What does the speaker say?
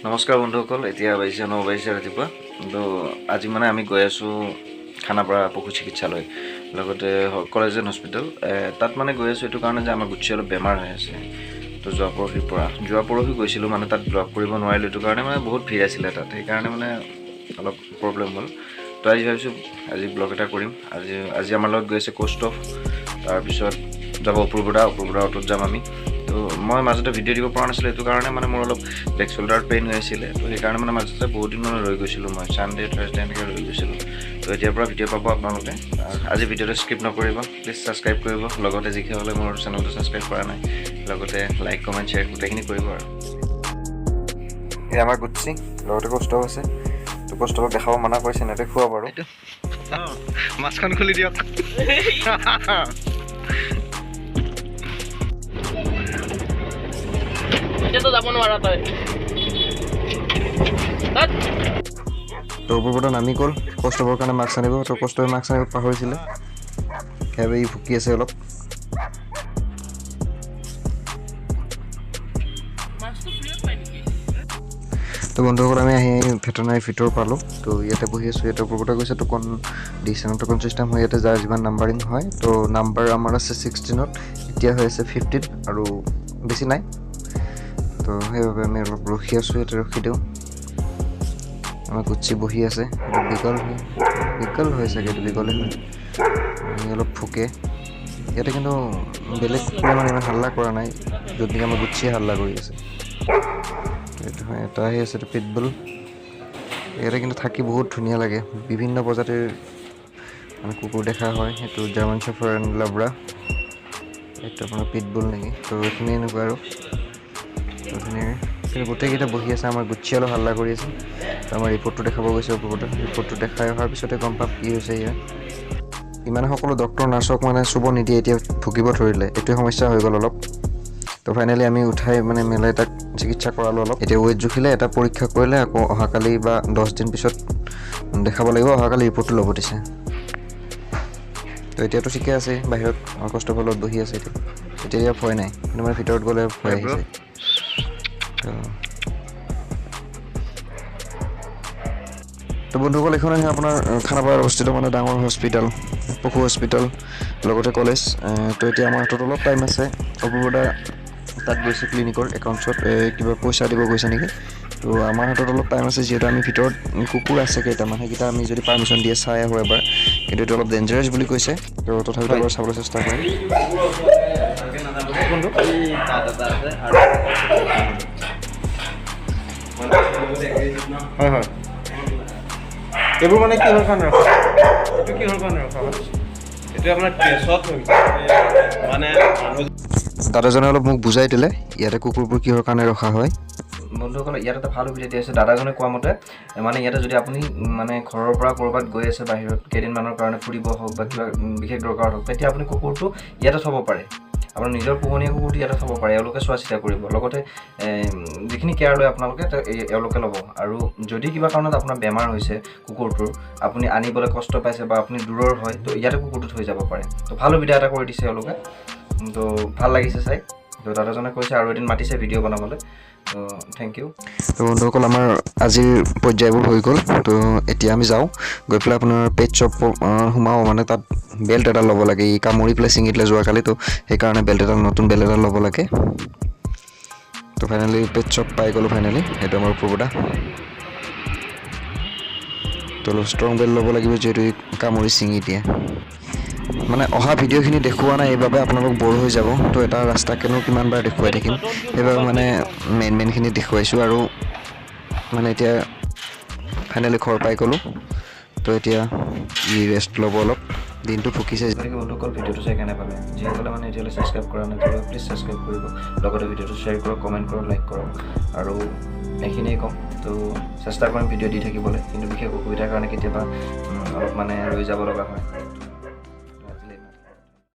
নমস্কাৰ বন্ধুসকল, এতিয়া বাজিছে 9 বাজিছে ৰাতিপুৱা। তো আজি মানে আমি গৈ আছোঁ খানাপাৰা পশু চিকিৎসালয়, লগতে কলেজ এণ্ড হস্পিটেল। তাত মানে গৈ আছোঁ এইটো কাৰণে যে আমাৰ গুচি অলপ বেমাৰ হৈ আছে। তো যোৱা পৰহি গৈছিলোঁ, মানে তাত ব্লগ কৰিব নোৱাৰিলোঁ এইটো কাৰণে, মানে বহুত ভিৰ আছিলে তাত, সেইকাৰণে মানে অলপ প্ৰব্লেম হ'ল। তো আজি ভাবিছোঁ আজি ব্লগ এটা কৰিম। আজি আমাৰ লগত গৈ আছে কৌস্তভ, তাৰপিছত যাব অপূৰ্বদা, অপূৰ্বদা অ'টোত যাম আমি। তো মই মাজতে ভিডিঅ' দিব পৰা নাছিলোঁ এইটো কাৰণে, মানে মোৰ অলপ বেক শ্বল্ডাৰ পেইন হৈ আছিলে, তো সেইকাৰণে মানে মাজতে বহুত দিন মানে ৰৈ গৈছিলোঁ মই, ছানডে থাৰ্ছডে এনেকৈ ৰৈ গৈছিলোঁ। তো এতিয়াৰ পৰা ভিডিঅ' পাব আপোনালোকে। আজি ভিডিঅ'টো স্কিপ নকৰিব, প্লিজ ছাবস্ক্ৰাইব কৰিব, লগতে যিসকলে মোৰ চেনেলটো ছাবস্ক্ৰাইব কৰা নাই, লগতে লাইক কমেণ্ট শ্বেয়াৰ গোটেইখিনি কৰিব। আৰু এই আমাৰ গুটছি, লগতে কৌস্তভ আছে। তো কৌস্তভক দেখাব মানা কৰিছে, নেদেখুৱা বাৰু। মাছখন খুলি দিয়ক। এতিয়াতো যাব নোৱাৰা তই। তো অপূৰ্বদা নামি গ'ল কৌস্তভৰ কাৰণে মাস্ক আনিব। তো কৌস্তভে মাস্ক আনিব পাহৰিছিলে, সেইবাবে ই ভুকি আছে অলপ। তো বন্ধুসকল, আমি আহি ভেটেনাৰী ভিতৰ পালোঁ। তো ইয়াতে বহি আছোঁ, ইয়াতে অপূৰ্বদা গৈছে টোকন দিছে, টোকন চিষ্টেম হয় ইয়াতে, যাৰ যিমান নাম্বাৰিং হয়। তো নাম্বাৰ আমাৰ আছে 16ত, এতিয়া হৈ আছে 15 আৰু বেছি নাই। তো সেইবাবে আমি অলপ ৰখি আছোঁ, ইয়াতে ৰখি দিওঁ। আমাৰ গুচি বহি আছে, এইটো বিগল হয়, বিগল হয় চাগে, এইটো বিগলে হয়, অলপ ফুকে ইয়াতে। কিন্তু বেলেগ কুকুৰে মানে ইমান হাল্লা কৰা নাই, য'ত নেকি আমাৰ গুচিয়ে হাল্লা কৰি আছে। এইটো হয়, এটা আহি আছে, এইটো পিটবুল। ইয়াতে কিন্তু থাকি বহুত ধুনীয়া লাগে, বিভিন্ন প্ৰজাতিৰ মানে কুকুৰ দেখা হয়। সেইটো জাৰ্মান শ্বেফাৰ্ড এণ্ড লাব্ৰা, এইটো আপোনাৰ পিটবুল নেকি। তো এইখিনি এনেকুৱা আৰু এইখিনি গোটেইকেইটা বহি আছে। আমাৰ গুচি অলপ হাল্লা কৰি আছে। তো আমাৰ ৰিপৰ্টটো দেখাব গৈছে অপূৰ্বদা। ৰিপৰ্টটো দেখাই অহাৰ পিছতে গম পাম কি হৈছে ইয়াৰ। ইমান সকলো ডক্টৰ নাৰ্ছক মানে চুব নিদিয়ে, এতিয়া ভুকিব ধৰিলে, এইটোৱে সমস্যা হৈ গ'ল অলপ। তো ফাইনেলি আমি উঠাই মানে মেলাই তাক চিকিৎসা কৰালোঁ অলপ। এতিয়া ৱেইট জুখিলে, এটা পৰীক্ষা কৰিলে, আকৌ অহাকালি বা 10 দিন পিছত দেখাব লাগিব। অহাকালি ৰিপৰ্টটো ল'ব দিছে। তো এতিয়াতো ঠিকে আছে, বাহিৰত কৌস্তভৰ লগত বহি আছে এতিয়া। এতিয়া ইয়াৰ ভয় নাই, কিন্তু মানে ভিতৰত গ'লে ভয় আহিছে। তো বন্ধুসকল, এইখন আছে আপোনাৰ খানাপাৰাত অৱস্থিত মানে ডাঙৰ হস্পিটেল, পশু হস্পিটেল, লগতে কলেজ। তো এতিয়া আমাৰ হাতত অলপ টাইম আছে। অপূৰ্বদা তাত গৈছে ক্লিনিকৰ একাউণ্টছত, কিবা পইচা দিব গৈছে নেকি। তো আমাৰ হাতত অলপ টাইম আছে, যিহেতু আমি ভিতৰত কুকুৰ আছে কেইটামান, সেইকেইটা আমি যদি পাৰ্মিশ্যন দিয়ে চাই আহোঁ এবাৰ। কিন্তু এইটো অলপ ডেঞ্জাৰাছ বুলি কৈছে, তো তথাপিতো এবাৰ চাবলৈ চেষ্টা কৰিম। হয় হয়, এইবোৰ মানে কিহৰ কাৰণে ৰখা? এইটো কিহৰ কাৰণে ৰখা হয়? এইটো আপোনাৰ কেছত মানে দাদাজনে অলপ মোক বুজাই দিলে ইয়াতে কুকুৰবোৰ কিহৰ কাৰণে ৰখা হয়। বন্ধুসকল, ইয়াত এটা ভাল সুবিধা দিয়া আছে দাদাজনে কোৱা মতে, মানে ইয়াতে যদি আপুনি মানে ঘৰৰ পৰা ক'ৰবাত গৈ আছে বাহিৰত কেইদিনমানৰ কাৰণে ফুৰিব হওক বা কিবা বিশেষ দৰকাৰ হওক, তেতিয়া আপুনি কুকুৰটো ইয়াতে থ'ব পাৰে। আপোনাৰ নিজৰ পোহনীয়া কুকুৰটো ইয়াতে থ'ব পাৰে, এওঁলোকে চোৱা চিতা কৰিব, লগতে যিখিনি কেয়াৰ লয় আপোনালোকে এওঁলোকে ল'ব। আৰু যদি কিবা কাৰণত আপোনাৰ বেমাৰ হৈছে কুকুৰটোৰ, আপুনি আনিবলৈ কষ্ট পাইছে বা আপুনি দূৰৰ হয়, তো ইয়াতে কুকুৰটো থৈ যাব পাৰে। তো ভাল সুবিধা এটা কৰি দিছে এওঁলোকে, তো ভাল লাগিছে চাই। তো দাদাজনে কৈছে আৰু এদিন মাতিছে ভিডিঅ' বনাবলৈ, তো thank U. তো বন্ধুসকল, আমাৰ আজিৰ পৰ্যায়বোৰ হৈ গ'ল। তো এতিয়া আমি যাওঁ, গৈ পেলাই আপোনাৰ পেট শ্বপ সোমাওঁ, মানে তাত বেল্ট এটা ল'ব লাগে, ই কামুৰি পেলাই ছিঙি দিলে যোৱাকালি, তো সেইকাৰণে বেল্ট এটা, নতুন বেল্ট এটা ল'ব লাগে। তো ফাইনেলি পেট শ্বপ পাই গ'লোঁ ফাইনেলি, সেইটো আমাৰ অপূৰ্বদা। তো অলপ ষ্ট্ৰং বেল্ট ল'ব লাগিব, যিহেতু ই কামুৰি ছিঙি দিয়ে। মানে অহা ভিডিঅ'খিনি দেখুওৱা নাই এইবাবে আপোনালোক ব'ৰ হৈ যাব, তো এটা ৰাস্তাকেনো কিমান বাৰ দেখুৱাই থাকিম, সেইবাবে মানে মেইন মেইনখিনি দেখুৱাইছোঁ। আৰু মানে এতিয়া ফাইনেলি ঘৰ পাই গ'লোঁ। তো এতিয়া ই ৰেষ্ট ল'ব অলপ, দিনটো ফুকিছে। গতিকে বন্ধুসকল, ভিডিঅ'টো চাই কেনে পালে? যিসকলে মানে এতিয়ালৈ ছাবস্ক্ৰাইব কৰা নাই, তেওঁলোকে প্লিজ ছাবস্ক্ৰাইব কৰিব, লগতে ভিডিঅ'টো শ্বেয়াৰ কৰক, কমেণ্ট কৰক, লাইক কৰক। আৰু এইখিনিয়ে ক'ম। তো চেষ্টা কৰিম ভিডিঅ' দি থাকিবলৈ, কিন্তু বিশেষ অসুবিধাৰ কাৰণে কেতিয়াবা অলপ মানে ৰৈ যাব লগা হয়।